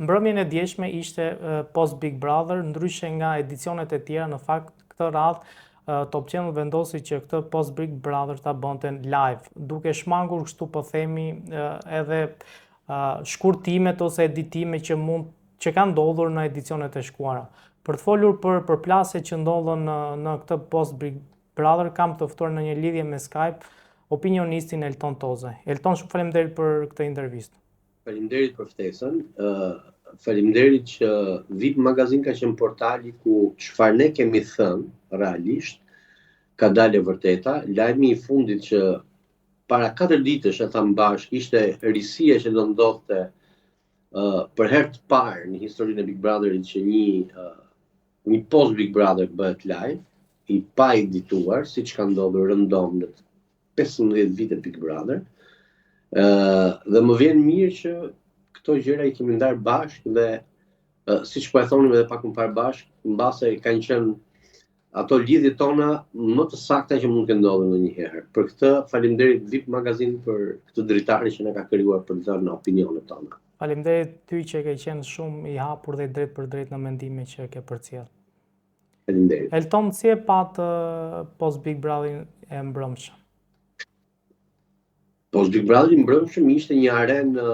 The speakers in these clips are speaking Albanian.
Mbrëmjen e djeshme ishte post Big Brother, ndryshe nga edicionet e tjera, në fakt këtë radhë Top Channel vendosi që këtë post Big Brother ta bënte live, duke shmangur kështu po themi edhe shkurtimet ose editimet që mund që kanë ndodhur në edicionet e shkuara. Për të folur për përplasjet që ndodhën në, në këtë post Big Brother, kam të ftuar në një lidhje me Skype opinionistin Elton Tozaj. Elton, shumë faleminderit për këtë intervistë. Faleminderit për ftesën. Faleminderit që VIP Magazine ka qenë portali ku çfarë ne kemi thënë realisht ka dalë e vërteta. Lajmi i fundit që para 4 ditësh e thamë bashkë ishte risia që do ndodhte uh, për herë të parë në historinë e Big Brotherit që një uh, një post Big Brother bëhet live, i pa edituar, siç ka ndodhur rëndom në 15 vite Big Brother. Ë dhe më vjen mirë që këto gjëra i kemi ndarë bashkë dhe uh, siç po e thonim edhe pak më parë bashkë, mbase kanë qenë ato lidhjet tona më të sakta që mund të ndodhin ndonjëherë. Për këtë faleminderit VIP Magazine për këtë dritare që na ka krijuar për të dhënë opinionet tona. Faleminderit ty që ke qenë shumë i hapur dhe i drejtpërdrejtë në mendime që ke përcjell. Faleminderit. Elton, si e patë post Big Brother e mbrëmshëm? Post Big Brother i mbrëmshëm ishte një arenë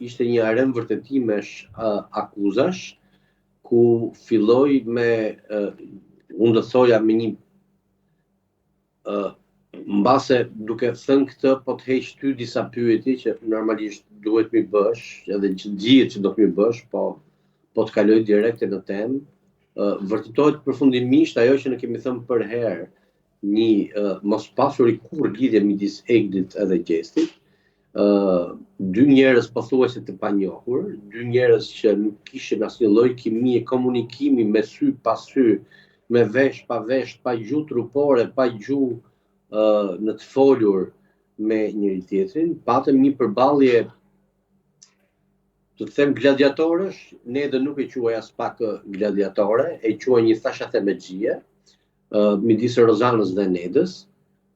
ishte një arenë vërtetimesh uh, akuzash ku filloi me uh, unë do thoja me një uh, mbase duke thënë këtë po të heq ty disa pyetje që normalisht duhet m'i bësh, edhe që dihet që do të m'i bësh, po po të kaloj direkt në temë. Uh, vërtetohet përfundimisht ajo që ne kemi thënë përherë, një uh, mos pasuri kurrë lidhje midis Eglit edhe Gjestit, uh, dy njerëz pothuajse të panjohur, dy njerëz që nuk kishin asnjë lloj kimie komunikimi me sy pa sy, me vesh pa vesh, pa gjuhë trupore, pa gjuhë uh, në të folur me njëri tjetrin, patëm një përballje të them gladiatorësh, ne dhe nuk e quaj aspak gladiatore, e quaj një thashathemexhie, uh, midis Rozanës dhe Nedës,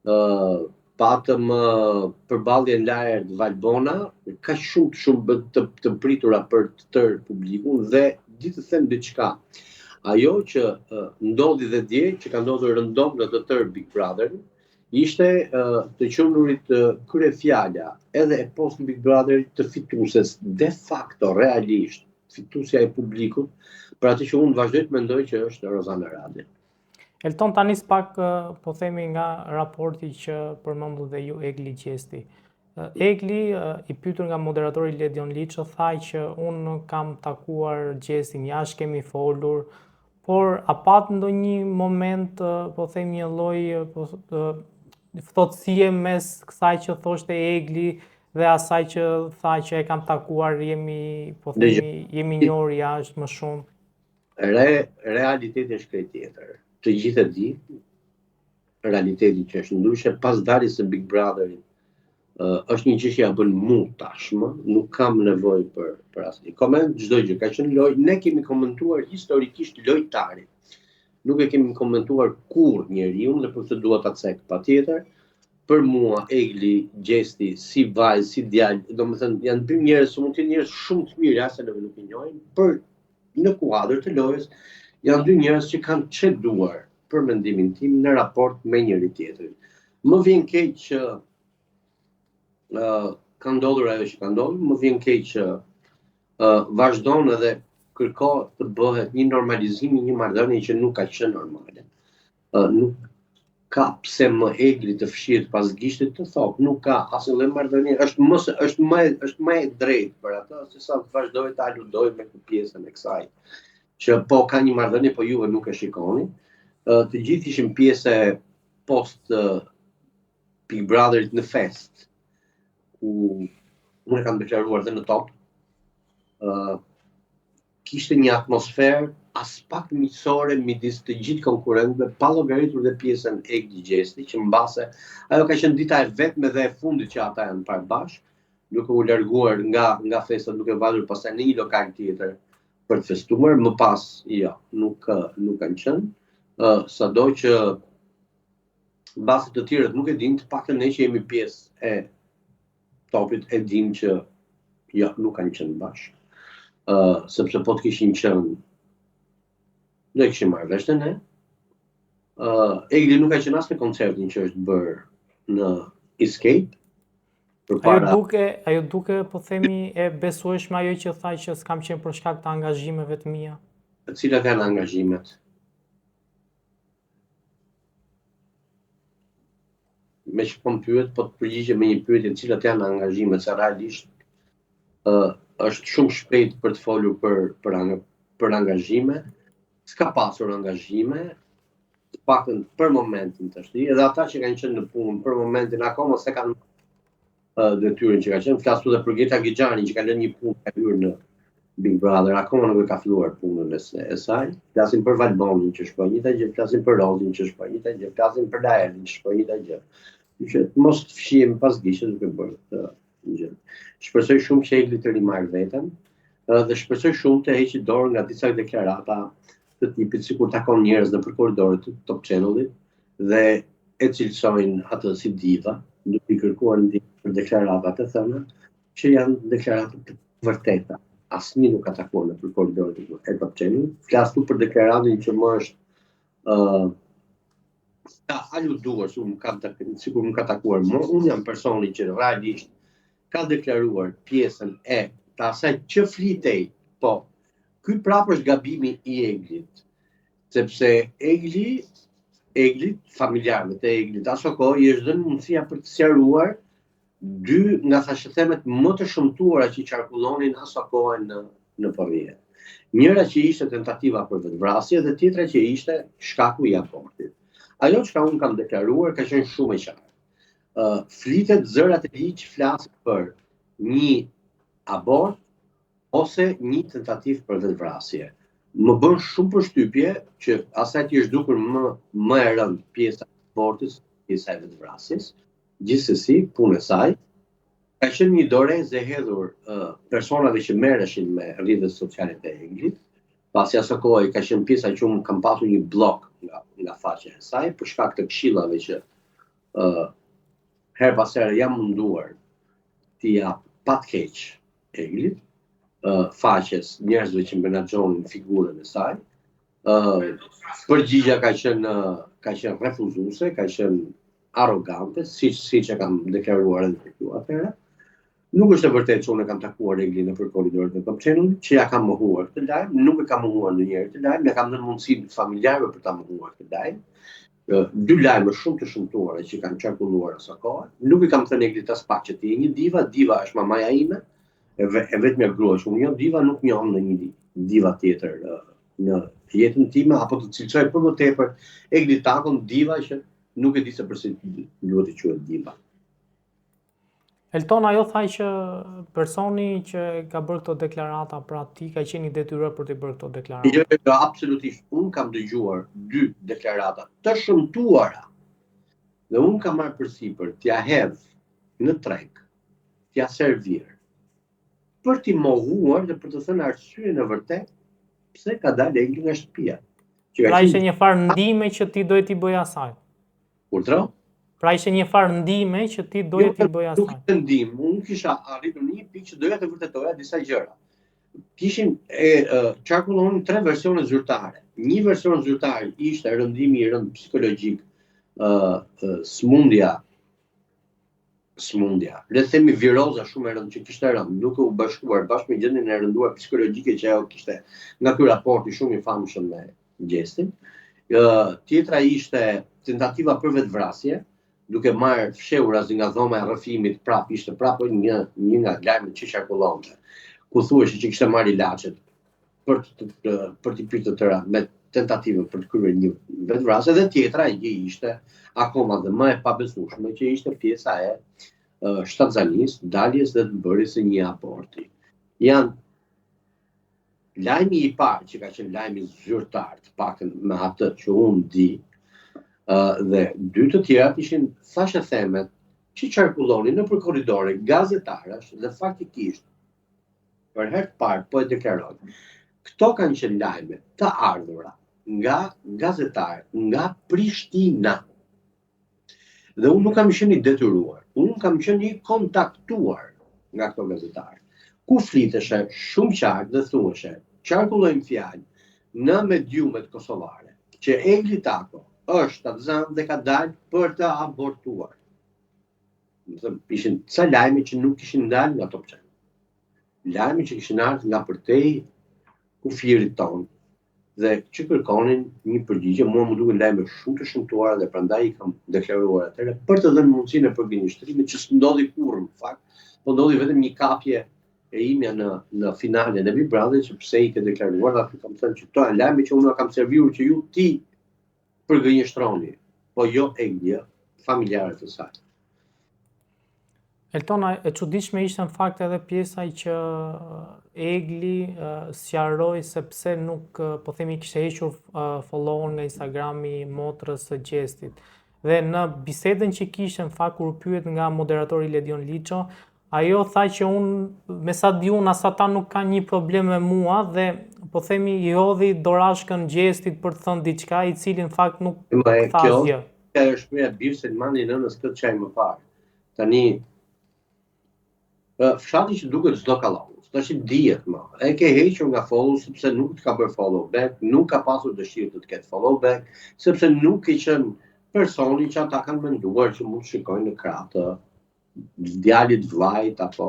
uh, patëm uh, përballjen Laert Valbona, kaq shumë shumë të, të pritura për të tërë publikun dhe di të them diçka. Ajo që uh, ndodhi dhe dje, që ka ndodhur rëndom në të tërë Big Brother, ishte uh, të qenurit uh, kryefjala edhe e post Big Brother të fitueses de facto realisht fitusja e publikut, për atë që unë vazhdoj të mendoj që është Rozana Radi. Elton ta nis pak po themi nga raporti që përmendët dhe ju Egli Gjesti. Egli i pyetur nga moderatori Ledion Liço tha që unë kam takuar Gjestin jashtë kemi folur, por a pat ndonjë moment po themi një lloj po ftohtësie mes kësaj që thoshte Egli dhe asaj që tha që e kam takuar jemi po themi jemi njohur jashtë më shumë. Re, realiteti është krejt tjetër. Të gjithë e dinë realitetin që është ndryshe pas daljes së Big Brotherit. Uh, është një gjë që ja bën mu tashmë, nuk kam nevojë për për asnjë koment, çdo gjë ka qenë lojë. Ne kemi komentuar historikisht lojtarin. Nuk e kemi komentuar kurrë njeriun dhe për këtë dua ta cek patjetër. Për mua Egli, Gjesti, si vajzë, si djalë, domethënë janë dy njerëz që mund të jenë njerëz shumë të mirë, ja se ne nuk i njohim, për në kuadër të lojës janë dy njerëz që kanë çeduar për mendimin tim në raport me njëri tjetrin. Më vjen keq që uh, ka ndodhur ajo që ka ndodhur, më vjen keq që uh, vazhdon edhe kërkohet të bëhet një normalizim i një marrëdhënie që nuk ka qenë normale. Uh, nuk ka pse më Egli të fshihet pas gishtit të thotë, nuk ka asnjë lloj marrëdhënie, është më është më është më e drejtë për atë se sa të vazhdojë të aludojë me këtë pjesën e kësaj. Që po ka një marrëdhënie, po juve nuk e shikoni. Të gjithë ishim pjesë e post Big Brotherit në fest, ku unë e kam deklaruar dhe në top. ë kishte një atmosferë aspak miqësore midis të gjithë konkurrentëve, pa llogaritur dhe pjesën Egli Gjesti, që mbase ajo ka qenë dita e vetme dhe e fundit që ata janë parë bashkë, duke u larguar nga nga festa, duke vajtur pastaj në një lokal tjetër për të festuar, më pas jo, nuk nuk kanë qenë. Ë uh, sado që mbase të tjerët nuk e dinë, të paktën ne që jemi pjesë e topit e dimë që jo, nuk kanë qenë bashkë. Uh, sepse po të kishin qenë, do e kishim marrë vesh dhe ne. Uh, Egli nuk ka qenë as në koncertin që është bërë në Escape. Përpara... Ajo duke, ajo duke, po themi, e besueshme ajo që tha që s'kam qenë për shkak të angazhimeve të mia. Cilat janë angazhimet? Meqë po më pyet, po të përgjigjem me një pyetje, cilat janë angazhimet, se realisht uh, është shumë shpejt për të folur për, për, ang për angazhime, s'ka pasur angazhime, të paktën për momentin tashti, edhe ata që kanë qenë në punë për momentin akoma s'e kanë detyrën që ka qenë, flas këtu dhe për Geta Gixharin që ka lënë një punë ka hyrë në Big Brother, akoma nuk e ka filluar punën e, e saj. Flasim për Valbonin që është po e njëjta gjë, flasim për Rozin që është po e njëjta gjë, flasim për Laertin që është po e njëjta gjë. Kështu që mos të fshihemi pas gishtit duke bërë këtë gjë. Shpresoj shumë që Egli të rimarrë veten dhe shpresoj shumë të heqë dorë nga disa deklarata të tipit sikur takon njerëz nëpër korridoret të Top Channel-it dhe e cilësojnë atë si diva, duke i kërkuar ndihmë për deklaratat e thëna, që janë deklarata të vërteta. Asnjë nuk ka takuar nëpër korridoret e Top Channel-it. Flas këtu për deklaratën që më është ë uh, ka aluduar se unë kam sikur më ka takuar më, unë jam personi që realisht ka deklaruar pjesën e të asaj që flitej, po, ky prapë është gabimi i Eglit, sepse Egli, Eglit, familjarëve të Eglit, aso kohë i është dhënë mundësia për të sqaruar dy nga thashethemet më të shëmtuara që qarkullonin aso kohe në në rrjet. Njëra që ishte tentativa për vetëvrasje dhe tjetra që ishte shkaku i abortit. Ajo çka unë kam deklaruar ka qenë shumë e qartë. Uh, flitet zërat e ligj flasin për një abort ose një tentativë për vetëvrasje. Më bën shumë përshtypje që asaj t'i është dukur më më e rëndë pjesa e abortit, pjesa e vetëvrasjes. Gjithsesi, punë e saj, ka qenë një dorezë e hedhur uh, personave që merreshin me rrjetet sociale të Eglit, pasi aso kohe ka qenë pjesa që unë kam pasur një bllok nga nga faqja e saj për shkak të këshillave që uh, herë pas here jam munduar t'i jap pa të keq Eglit, uh, faqes njerëzve që menaxhonin figurën e saj. Uh, përgjigja ka qenë ka qenë refuzuese, ka qenë arrogante, siç siç e kam deklaruar edhe te ju atëherë. Nuk është e vërtetë që unë e kam takuar Eglin nëpër korridoret e Top Channel-it, që ja kam mohuar këtë lajm, nuk e kam mohuar ndonjëherë këtë lajm, ja kam dhënë mundësinë familjarëve për ta mohuar këtë lajm. Dy lajme shumë të shëmtuara që kanë qarkulluar aso kohe. Nuk i kam thënë Eglit aspak që ti je një diva, diva është mamaja ime, e, ve, e vetmja grua që unë njoh diva, nuk njoh ndonjë diva tjetër në jetën time apo të cilësoj për më tepër Egli Takon diva që nuk e di se përse duhet të quhet diva. Elton ajo tha që personi që ka bërë këto deklarata, pra ti ka qenë i detyruar për t'i bërë këto deklarata. Jo, jo, absolutisht. Unë kam dëgjuar dy deklarata të shëmtuara. Dhe unë kam marrë përsipër t'ia hedh në treg, t'ia servir, për t'i mohuar dhe për të thënë arsyen e vërtetë pse ka dalë Egli nga shtëpia. Që pra ishte një farë ndihme që ti doje t'i bëje asaj. Urdhëro? Pra ishte një farë ndihme që ti doje jo, t'i bëje asaj. Nuk ishte ndihmë, unë kisha arritur në një pikë që doja të vërtetoja disa gjëra. Kishin e, e qarkullonin tre versione zyrtare. Një version zyrtar ishte rëndimi i rëndë psikologjik, ë sëmundja sëmundja, le të themi viroza shumë e rëndë që kishte rënë, duke u bashkuar bashkë me gjendjen e rënduar psikologjike që ajo kishte nga ky raporti shumë i famshëm me Gjestin. Tjetra ishte tentativa për vetëvrasje, duke marrë fshehurazi nga dhoma e rrëfimit, prapë ishte prapë një një nga lajmet që qarkullonte, ku thuhej që kishte marrë ilaçet për të për t'i pirë të tëra me tentativën për të kryer një vetëvrasje dhe tjetra që ishte akoma dhe më e pabesueshme që ishte pjesa e shtatzanisë, daljes dhe të bërjes së një aborti. Janë lajmi i parë që ka qenë lajmi zyrtar, të paktën me atë që unë di, dhe dy të tjerat ishin thashethemet që qarkullonin nëpër korridore gazetarësh dhe faktikisht për herë të parë po e deklaroj. Këto kanë qenë lajme të ardhura nga gazetarë, nga Prishtina. Dhe unë nuk kam qenë i detyruar, unë kam qenë i kontaktuar nga këto gazetarë. Ku fliteshe shumë qartë dhe thuheshe, qarkullojnë fjalë në mediumet kosovare që Egli Tako është shtatzënë dhe ka dalë për të abortuar. Domethënë, ishin ca lajme që nuk kishin dalë nga Top Channel. Lajme që kishin ardhur nga përtej kufirit tonë dhe që kërkonin një përgjigje, mua m'u dukën lajme shumë të shëmtuara dhe prandaj i kam deklaruar atëherë për të dhënë mundësinë e përgënjeshtrimit që s'ndodhi kurrë në fakt, po ndodhi vetëm një kapje e imja në në finalen e Big Brother që pse i ke deklaruar dhe aty kam thënë që këto janë lajme që unë kam servirur që ju t'i përgënjeshtroni, po jo Egli, familjarët e saj. Elton, e çuditshme ishte në fakt edhe pjesa që Egli sqaroi se pse nuk, po themi, kishte hequr follow nga Instagrami motrës së Gjestit. Dhe në bisedën që kishte në fakt kur u pyet nga moderatori Ledion Liço, ajo tha që unë, me sa di unë, as ata nuk kanë një problem me mua dhe po themi i hodhi dorashkën Gjestit për të thënë diçka, i cili në fakt nuk tha asgjë. Kjo është shprehja bir Selmani nënës këtë çaj më parë. Tani, fshati që duket s'do kallavuz, tash i dihet më. E ke hequr nga follow sepse nuk të ka bërë follow back, nuk ka pasur dëshirë të të ketë follow back, sepse nuk ke qenë personi që ata kanë menduar që mund të shikojnë në krah të djalit, vllait apo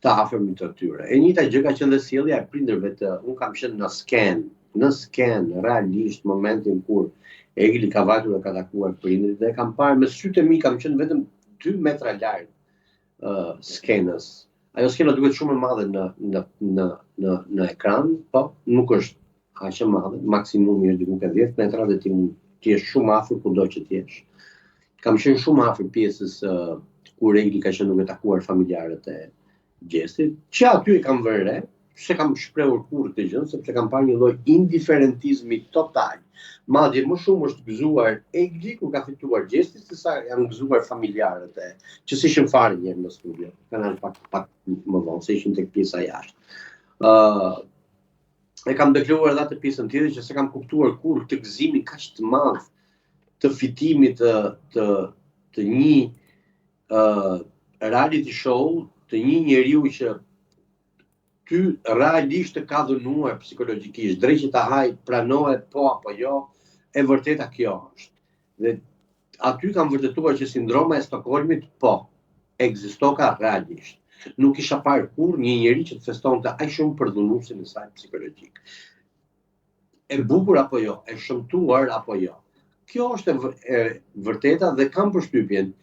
të afërmit të tyre. E njëjta gjë ka qenë dhe sjellja e prindërve të, unë kam qenë në skenë, në skenë realisht momentin kur Egli ka vajtur dhe ka takuar prindërit dhe kam parë me sytë e mi kam qenë vetëm 2 metra larg uh, skenës. Ajo skena duket shumë e madhe në në në në në ekran, po nuk është aq e madhe, maksimumi është diku ke 10 metra dhe ti mund të jesh shumë afër kudo që të jesh. Kam qenë shumë afër pjesës uh, kur Egli ka qenë duke takuar familjarët e Gjestit, që aty e kam vënë re, s'e kam shprehur kurrë këtë gjë, sepse kam parë një lloj indiferentizmi total. Madje më shumë është gëzuar Egli kur ka fituar Gjesti se sa janë gëzuar familjarët e që s'ishin fare njëherë në studio. Kanë ardhur pak pak më vonë, se ishin tek pjesa jashtë. Ë uh, e kam deklaruar edhe atë pjesën tjetër që s'e kam kuptuar kurrë këtë gëzimin kaq të madh të fitimit të të të një uh, reality show të një njeriu që ty realisht të ka dhunuar psikologjikisht, dreqi ta haj, pranohet po apo jo, e vërteta kjo është. Dhe aty kam vërtetuar që sindroma e Stokholmit po, ekzistoka realisht. Nuk isha parë kurrë një njeri që të festonte aq shumë për dhunuesin e saj psikologjik. E bukur apo jo, e shëmtuar apo jo. Kjo është e, e vërteta dhe kam përshtypjen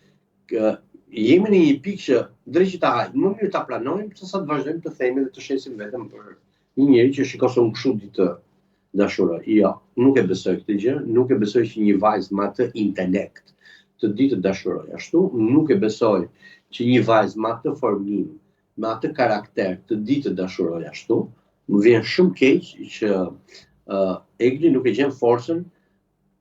që jemi në një pikë që dreqi ta haj, më mirë ta pranojmë se sa të vazhdojmë të themi dhe të shesim veten për një njeri që shiko se unë kështu di të dashuroj. Jo, nuk e besoj këtë gjë, nuk e besoj që një vajzë me atë intelekt të di të dashuroj. Ashtu, nuk e besoj që një vajzë me atë formim, me atë karakter të di të dashuroj ashtu. Më vjen shumë keq që uh, Egli nuk e gjen forcën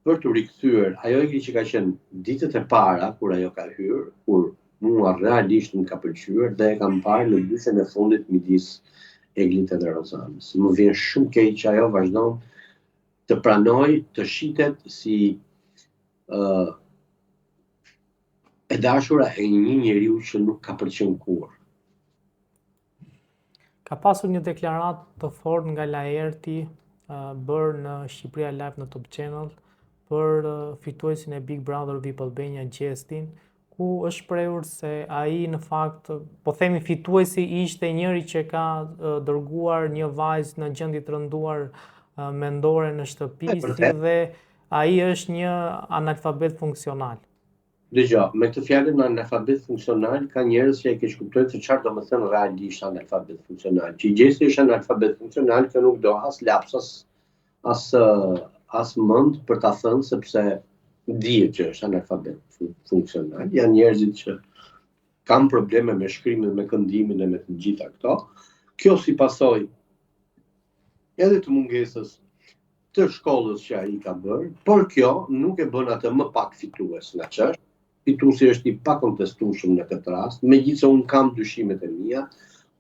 për t'u rikthyer ajo Egli që ka qenë ditët e para kur ajo ka hyrë, kur mua realisht më ka pëlqyer dhe e kam parë në dyshen e fundit midis Eglit edhe Rozanës. Më vjen shumë keq që ajo vazhdon të pranojë të shitet si uh, e dashura e një njeriu që nuk ka për qenë kurrë. Ka pasur një deklaratë të fortë nga Laerti bërë në Shqipëria Live në Top Channel për fituesin e Big Brother VIP Albania Gjestin, ku është shprehur se ai në fakt, po themi fituesi ishte njëri që ka dërguar një vajzë në gjendje të rënduar mendore në shtëpi, si dhe ai është një analfabet funksional. Dëgjo, me këtë fjalën analfabet funksional ka njerëz që e keqkuptojnë se çfarë do të thënë realisht analfabet funksional. Që Gjesti është analfabet funksional, kjo nuk do as laps, as as as mend për ta thënë sepse dihet që është analfabet funksional. Janë njerëzit që kanë probleme me shkrimin, me këndimin e me të gjitha këto. Kjo si pasojë edhe të mungesës të shkollës që ai ka bërë, por kjo nuk e bën atë më pak fitues nga ç'është. Fituesi është i pakontestueshëm në këtë rast, megjithëse unë kam dyshimet e mia,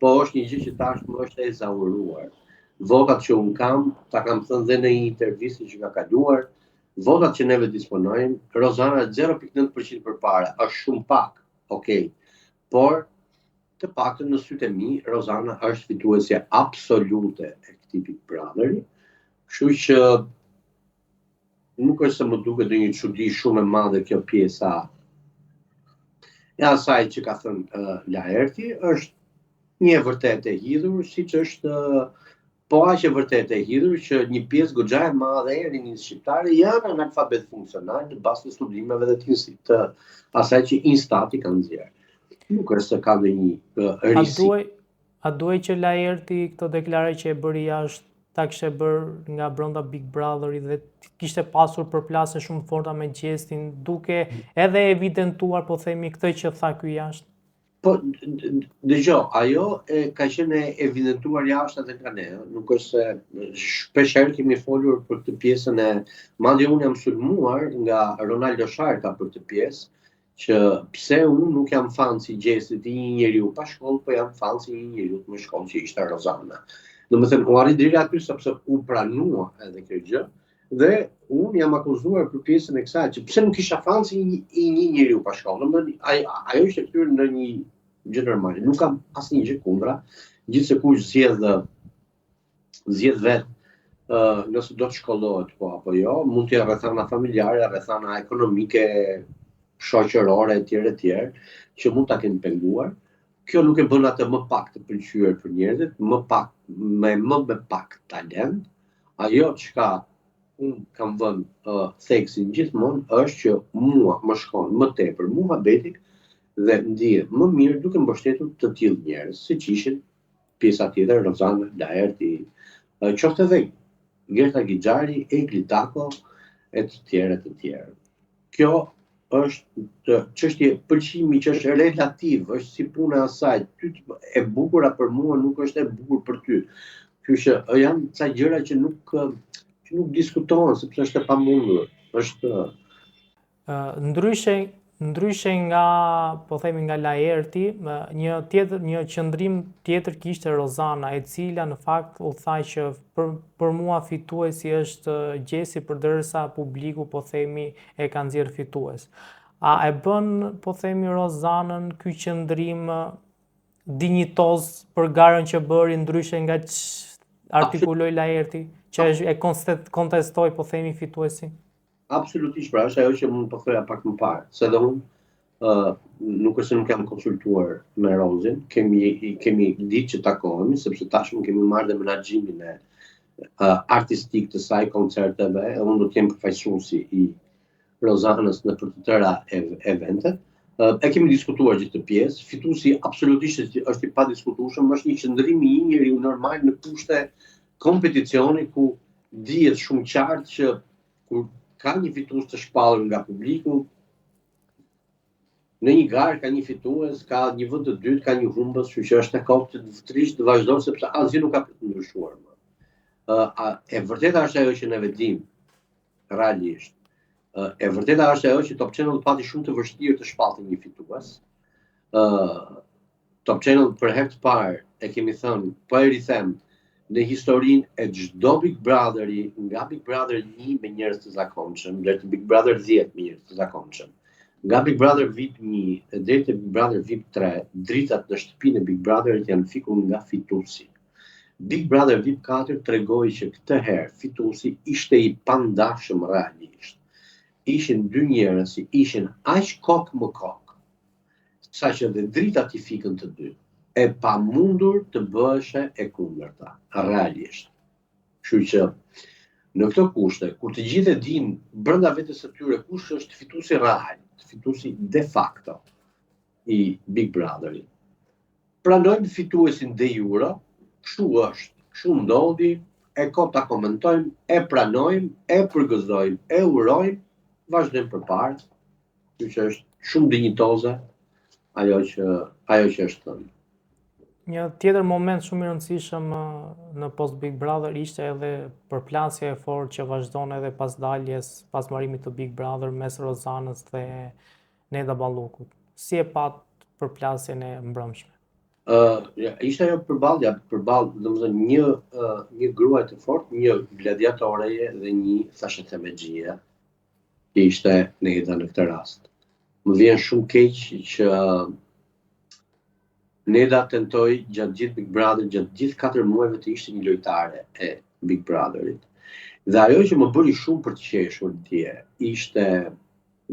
po është një gjë që tashmë është e ezauruar. Votat që unë kam, ta kam thënë dhe në një intervistë që ka kaluar, votat që neve disponojmë, Rozana 0.9% përpara, është shumë pak, okay. Por. Të paktën në sytë e mi, Rozana është fituesja absolute e këtij Big Brotheri, kështu që nuk është se më duket ndonjë çudi shumë e madhe kjo pjesa e asaj që ka thënë uh, Laerti, është një e vërtetë e hidhur, siç është uh, Po aq e vërtetë e hidhur që një pjesë goxha e madhe e rinisë shqiptare janë analfabetë funksionalë në bazë të studimeve dhe të, të asaj që Instati ka nxjerrë. Nuk është se ka ndonjë risi. A duhej a duhej që Laerti këtë deklaratë që e bëri jashtë ta kishte bërë nga brenda Big Brotherit dhe kishte pasur përplasje shumë të forta me Gjestin, duke edhe evidentuar po themi këtë që tha ky jashtë? Po, dëgjo, ajo e, ka qenë e evidentuar jashtë edhe nga ne, nuk është se shpesh herë kemi folur për këtë pjesën e, madje unë jam sulmuar nga Ronaldo Sharka për këtë pjesë, që pse unë nuk jam fans i Gjestit i një njeriu pa shkollë, po jam fans i një njeriu me shkollë që ishte Rozana. Domethënë, u arrit deri aty sepse u pranua edhe kjo gjë, Dhe unë jam akuzuar për pjesën e kësaj që pse nuk isha fans i një, i një njeriu pa shkollë. Domethënë ai ajo ishte kthyer në një gjë normale. Nuk kam asnjë gjë kundra, gjithsekush zgjedh zgjedh vetë uh, nëse do të shkollohet po apo jo, mund të jenë rrethana familjare, rrethana ekonomike, shoqërore etj etj, që mund ta kenë penguar. Kjo nuk e bën atë më pak të pëlqyer për njerëzit, më pak me më me pak talent. Ajo çka unë kam vënë uh, theksin gjithmonë është që mua më shkon më tepër muhabeti dhe ndihem më mirë duke mbështetur të tillë njerëz, siç ishin pjesa tjetër, Rozana, Laerti, qoftë edhe Gerta Gixhari, Egli Tako e të tjerë e të tjerë. Kjo është çështje pëlqimi që është relativ, është si puna e asaj, ty e bukura për mua nuk është e bukur për ty. Kështu që janë ca gjëra që nuk që nuk diskutohen sepse është e pamundur. Është ndryshe ndryshe nga, po themi nga Laerti, një tjetër një qëndrim tjetër kishte Rozana, e cila në fakt u tha që për për mua fituesi është Gjesti përderisa publiku po themi e ka nxjerrë fitues. A e bën, po themi Rozanën ky qëndrim dinjitoz për garën që bëri ndryshe nga ç'artikuloi Laerti, që e kontestoi, po themi fituesin? Absolutisht, pra është ajo që unë po thoja pak më parë, se dhe unë uh, nuk është se nuk jam konsultuar me Rozin, kemi kemi ditë që takohemi sepse tashmë kemi marrë dhe menaxhimin e uh, artistik të saj koncerteve, e unë do të jem përfaqësuesi i Rozanës në për të tëra eventet. Uh, e kemi diskutuar gjithë këtë pjesë, fituesi absolutisht është, është i padiskutueshëm, është një qëndrim i një njeriu normal në kushte kompeticioni ku dihet shumë qartë që kur ka një fitues të shpallur nga publiku, në një garë ka një fitues, ka një vend të dytë, ka një humbës, kështu që është e kotë që të rrish të vazhdosh sepse asgjë nuk ka për të ndryshuar më. Uh, e vërteta është ajo që ne dimë realisht. Uh, e vërteta është ajo që Top Channel pati shumë të vështirë të shpallte një fitues. Uh, Top Channel për herë të parë e kemi thënë, po e rithem, në historinë e çdo Big Brotheri, nga Big Brother 1 me njerëz të zakonshëm, deri te Big Brother 10 me njerëz të zakonshëm. Nga Big Brother VIP 1 deri te Big Brother VIP 3, dritat në shtëpinë e Big Brotherit janë fikur nga fituesi. Big Brother VIP 4 tregoi që këtë herë fituesi ishte i pandashëm realisht. Ishin dy njerëz që ishin aq kokë më kokë saqë dhe dritat i fikën të dy. E pamundur të bëheshe e kundërta, realisht. Kështu që në këto kushte, kur të gjithë e dinë brenda vetes së tyre kush është fituesi real, fituesi de facto i Big Brotherit, pranojmë fituesin de jure, kështu është, kështu ndodhi, e kot ta komentojmë, e pranojmë, e përgëzojmë, e urojmë, vazhdojmë përpara, Kështu që është shumë dinjitoze ajo që ajo që është thënë. Një tjetër moment shumë i rëndësishëm në post Big Brother ishte edhe përplasja e fortë që vazhdon edhe pas daljes, pas mbarimit të Big Brother mes Rozanës dhe Neda Ballukut. Si e patë përplasjen e mbrëmshme? Ë, uh, ishte ajo përballja, përball, domethënë një uh, një grua të fortë, një gladiatoreje dhe një thashethemexhie. që ishte Neda në këtë rast. Më vjen shumë keq që Neda tentoi gjatë gjithë Big Brother, gjatë gjithë 4 muajve të ishte një lojtare e Big Brotherit. Dhe ajo që më bëri shumë për të qeshur dje ishte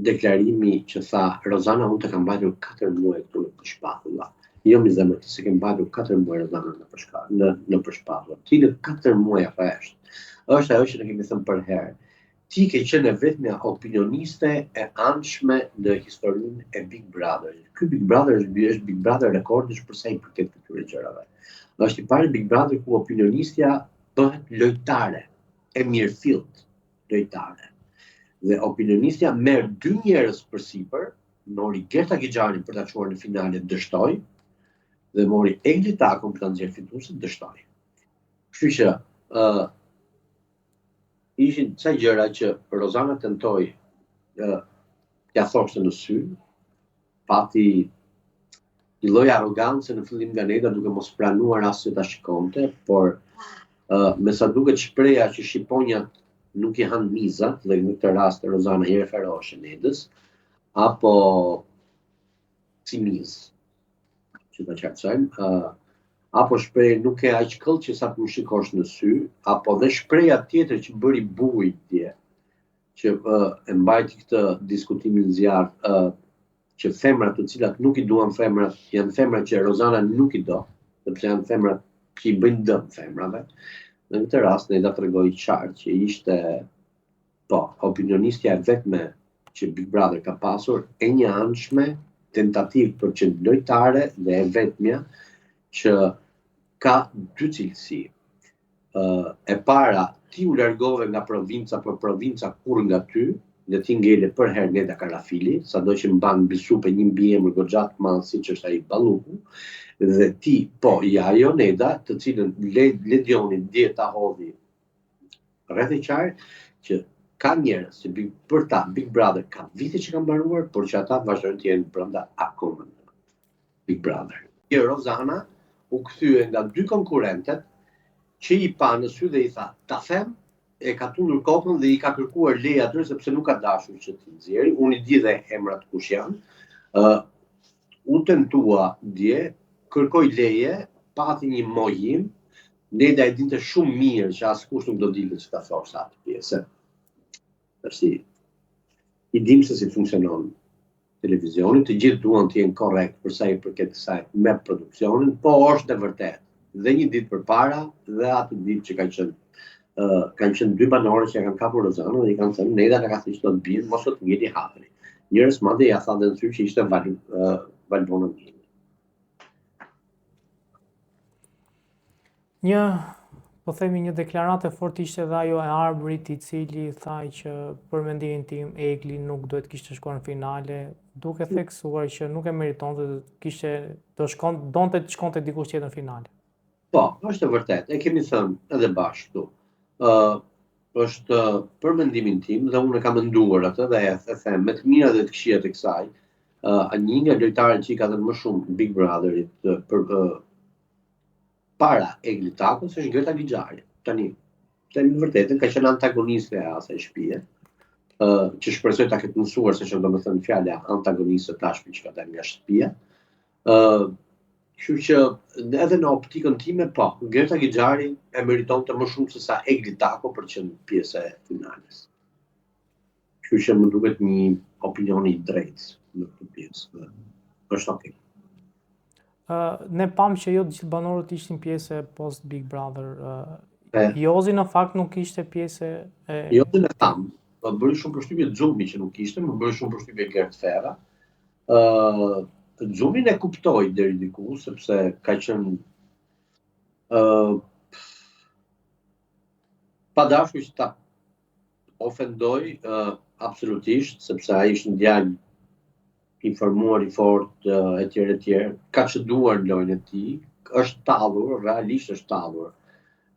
deklarimi që tha Rozana unë të kam mbajtur 4 muaj këtu nëpër shpatulla. Jo mi zemër, ti s'e ke mbajtur 4 muaj Rozana nëpër shka, në nëpër shpatulla. Ti në 4 muaj rresht. Është ajo që ne kemi thënë përherë. Ti ke qenë e vetmja opinioniste e anshme në historinë e Big Brotherit. Ky Big Brother është është Big Brother rekordish për sa i përket këtyre gjërave. Është i pari Big Brother ku opinionistja bëhet lojtare e mirëfillt lojtare. Dhe opinionistja merr dy njerëz përsipër, mori Gerta Gixharin për ta çuar në finale, dështoi, dhe mori Egli Takon për ta nxjerrë fituese, dështoi. Kështu që ë uh, ishin ca gjëra që Rozana tentoi ë t'ia thoshte në sy, pati një lloj arrogance në fillim nga Neda duke mos pranuar as që ta shikonte, por uh, me sa duket shprehja që shqiponjat nuk i hanë mizat, dhe në këtë rast Rozana i referoheshe Nedës, apo si mizë, që ta qartësojmë, uh, apo shprehja nuk ke aq këllqe sa të më shikosh në sy, apo dhe shprehja tjetër që bëri bujë dje, që uh, e mbajti këtë diskutimin zjarr, uh, që femrat të cilat nuk i duan femrat, janë femra që Rozana nuk i do, sepse janë femrat që i bëjnë dëm femrave. Në këtë rast Neda tregoi qartë që ishte Po, opinionistja e vetme që Big Brother ka pasur, e njëanshme, tentativë për të qenë lojtare dhe e vetmja që ka dy cilësi. E para, ti u largove nga provinca, por provinca kurrë nga ty, dhe ti ngele përherë Neda Karafili, sado që mban mbi supe një mbiemër goxha të madh siç është ai Balluku, dhe ti, po, je ajo Neda, të cilën Ledioni dje ta hodhi rreth e qark që ka njerëz që big, për ta Big Brother ka vite që ka mbaruar, por që ata vazhdojnë të jenë brenda akoma në Big Brother. E Rozana u kthye nga dy konkurrentet që i pa në sy dhe i tha, ta them, e ka tundur kokën dhe i ka kërkuar leje atyre sepse nuk ka dashur që t'i nxjerrë. Unë i di dhe emrat kush janë. Ë uh, u tentua dje, kërkoi leje, pati një mohim, Neda e dinte shumë mirë që askush nuk do dilte që ta thoshte atë pjesë. Tashi i dim se si funksionon televizioni, të gjithë duan të jenë korrekt për sa i përket kësaj me produksionin, po është e vërtetë. Dhe një ditë përpara dhe atë ditë që ka qenë uh, kanë qenë dy banorë që e kanë kapur Rozanën dhe i kanë thënë Neda na ka thënë që do të bjerë, mos të ngeli hatri. Njërës madje ia tha dhe në sy që ishte Val, uh, Valbona Mini. Një, po themi një deklaratë e fortë ishte edhe ajo e Arbrit i cili tha që për mendimin tim Egli nuk duhet kishte shkuar në finale, duke theksuar që nuk e meritonte dhe kishte do shkon donte të shkonte dikush tjetër në finale. Po, është e vërtetë, e kemi thënë edhe bashkë këtu. Ë uh, është për mendimin tim dhe unë e kam menduar atë dhe e, e them me të mira dhe të këqijat e kësaj, uh, një nga lojtarët që i ka dhënë më shumë Big Brotherit uh, për uh, para Egli Takos është Gerta Gixhari. Tani, themi të vërtetën, ka qenë antagoniste e asaj shtëpie, ë uh, që shpresoj ta ketë mësuar se çfarë do të thënë fjala antagoniste tashmë që ka dalë nga shtëpia. ë uh, Kështu që edhe në optikën time, po, Gerta Gixhari e meritonte më shumë se sa Egli Tako për të qenë pjesë e finales. Kështu që më duket një opinion i drejtë në këtë pjesë. Është okay. Uh, ne pamë që jo të gjithë banorët ishin pjesë e post Big Brother. Uh, Jozi në fakt nuk ishte pjesë e Jozi e thamë, më bëri shumë përshtypje Xhumi që nuk ishte, më bëri shumë përshtypje Gert Ferra. Ë uh, Xhumin e kuptoj deri diku sepse ka qenë ë uh, pa dashur që ta ofendoj uh, absolutisht, sepse ai është një djalë i formuar i fortë uh, etj etj, ka çeduar në lojën e tij, është tallur, realisht është tallur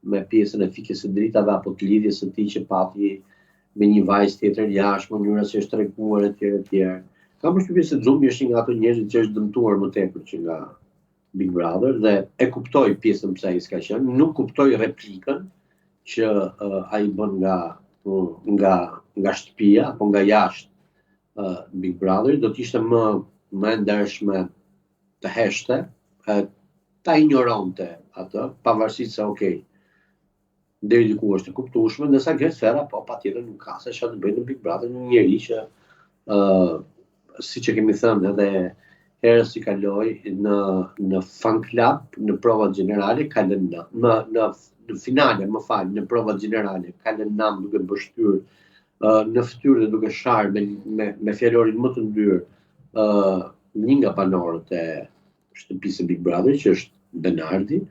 me pjesën e fikjes së dritave apo të lidhjes së tij që pati me një vajzë tjetër jashtë, mënyra si është treguar etj etj. Kam përshtypjen se Xhumi është një nga ato njerëzit që është dëmtuar më tepër që nga Big Brother dhe e kuptoj pjesën pse ai s'ka qenë, nuk kuptoj replikën që uh, ai bën nga nga nga shtëpia apo nga jashtë uh, Big Brother, do të ishte më më e ndershme të heshte. ta injoronte atë, pavarësisht se ok, deri diku është e kuptueshme, ndërsa Gert Ferra po patjetër nuk ka se çfarë të bëjë në Big Brother, një njeri që ë uh, siç e kemi thënë edhe herës që kaloi në në fan club, në provat gjenerale ka lënë në në në, në finale, më fal, në provat gjenerale ka lënë nam duke pështyrë uh, në fytyrë dhe duke sharë me me me fjalorin më të ndyrë ë uh, një nga banorët e shtëpisë së Big Brother që është Benardi,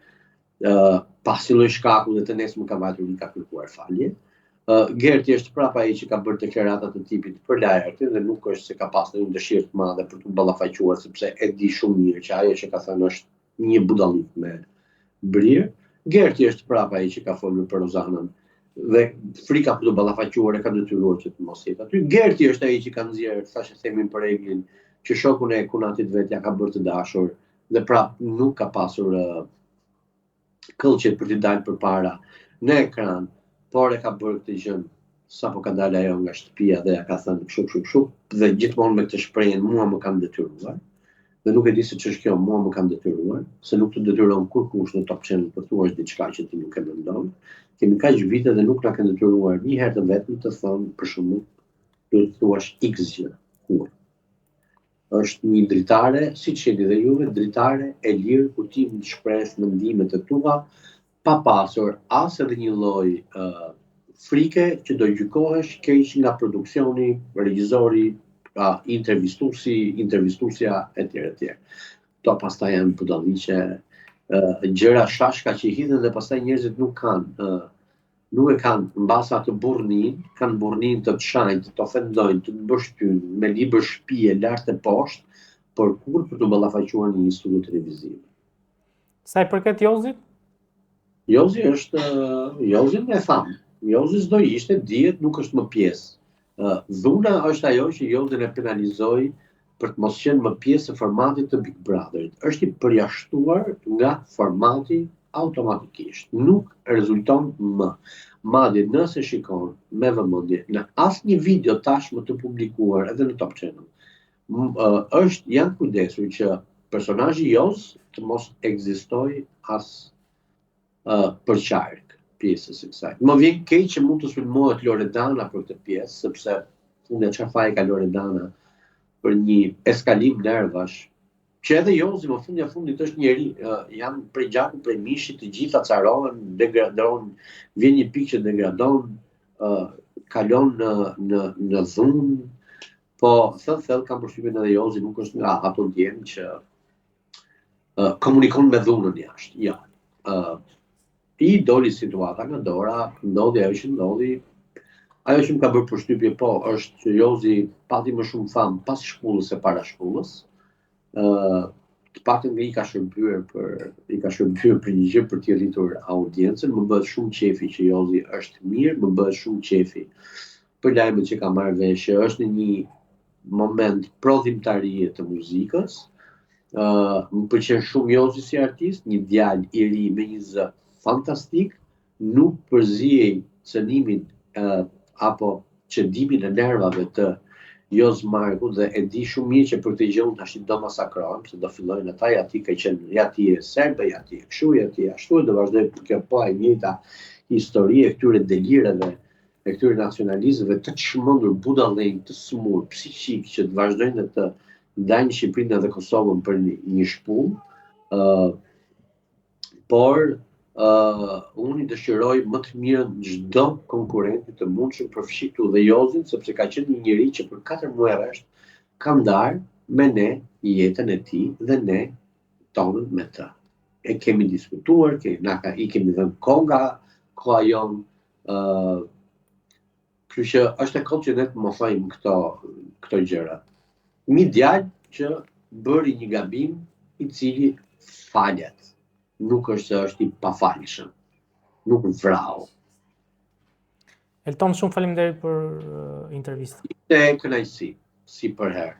uh, pa asnjë lloj shkaku dhe të nesërmen ka vajtur i ka kërkuar falje. Uh, Gerti është prapa ai që ka bërë deklarata të tipit për Laertin dhe nuk është se ka pasur një dëshirë të madhe për t'u ballafaquar sepse e di shumë mirë që ajo që ka thënë është një budallik me brirë. Gerti është prapa ai që ka folur për Rozanën dhe frika për t'u ballafaquar e ka detyruar që të mos jetë aty. Gerti është ai që ka nxjerrë thashethemin për Eglin, që shokun e kunatit vet ja ka bërë të dashur dhe prap nuk ka pasur uh, këllqet për t'i dalë përpara në ekran, por e ka bërë këtë gjë sapo ka dalë ajo nga shtëpia dhe ja ka thënë kështu kështu kështu dhe gjithmonë me këtë shprehjen mua më kanë detyruar dhe nuk e di se ç'është kjo mua më kanë detyruar, se nuk të detyron kurrkush në Top Channel të thuash diçka që ti nuk e mendon. Kemi kaq vite dhe nuk na kanë detyruar një herë të vetme të thonë për shembull duhet të thuash X gjë, kurrë. Është një dritare, siç jeni dhe juve, dritare e lirë ku ti mund të shprehësh mendimet e tua pa pasur as edhe një lloj uh, frike që do gjykohesh keq nga produksioni, regjizori, pra intervistuesi, intervistusja etj etj. Këto pastaj janë budalliqe, uh, gjëra shashka që hidhen dhe pastaj njerëzit nuk kanë uh, nuk e kanë mbase atë burrninë, kanë burrninë të të shajnë, të të ofendojnë, të të pështyjnë, me libër shpie lart e poshtë, por kurrë për t'u ballafaquar në një studio televizive. Sa i përket Jozit? Jozi është, Jozin e thamë, Jozi s'do ishte, dihet, nuk është më pjesë. Dhuna është ajo që Jozin e penalizoi për të mos qenë më pjesë e formatit të Big Brotherit. Është i përjashtuar nga formati automatikisht. Nuk rezulton më. Madje nëse shikon me vëmendje në asnjë video tashmë të publikuar edhe në Top Channel, është janë kujdesur që personazhi Joz të mos ekzistojë as uh, përqark pjesës së kësaj. Më vjen keq që mund të sulmohet Loredana për këtë pjesë, sepse fundja çfarë faji ka Loredana për një eskalim nervash, që edhe Jozi më fundja fundit është njeri, uh, janë prej gjaku, prej mishi, të gjithë acarohen, degradon, vjen një pikë që degradon, uh, kalon në në në dhunë, po thellë thellë kam përshtypjen edhe Jozi nuk është nga ato djem që uh, komunikon me dhunën jashtë. Jo. Uh, i doli situata nga dora, ndodhi ajo që ndodhi. Ajo që më ka bërë përshtypje po është që Jozi pati më shumë famë pas shpullës se para shpullës. Ë uh, të paktën i ka shërbyer për i ka shërbyer për një gjë për të rritur audiencën. Më bëhet shumë qefi që Jozi është mirë, më bëhet shumë qefi për lajmet që kam marrë vesh që është në një moment prodhimtarie të muzikës. Ë uh, më pëlqen shumë Jozi si artist, një djalë i ri me një zë fantastik, nuk përziej cënimin uh, apo çedimin e nervave të Joz Markut dhe e di shumë mirë që për këtë gjë unë tash do masakrohem, se do fillojnë ata, ja ti ke qenë, ja ti je serbe, ja ti je kështu, ja ti je ashtu, e do vazhdoj kjo po e njëjta histori e këtyre delireve e këtyre nacionalistëve të çmendur, budallenj, të sëmurë, psikik që të vazhdojnë të ndajnë Shqipërinë dhe Kosovën për një, një shpullë, ë uh, por uh, unë i dëshiroj më të mirën çdo konkurrenti të mundshëm përfshi këtu dhe Jozin, sepse ka qenë një njeri që për 4 muaj rresht ka ndarë me ne jetën e tij dhe ne tonën me të. E kemi diskutuar, ke, na ka, i kemi dhënë kohë nga koha jonë, Ë, kështu që është e kotë që ne të mohojmë këto këto gjëra. Një djalë që bëri një gabim i cili falet. Nuk është se është i pafalshëm. Nuk vrau. Elton, shumë faleminderit për uh, intervistën. Ishte kënaqësi, si përherë.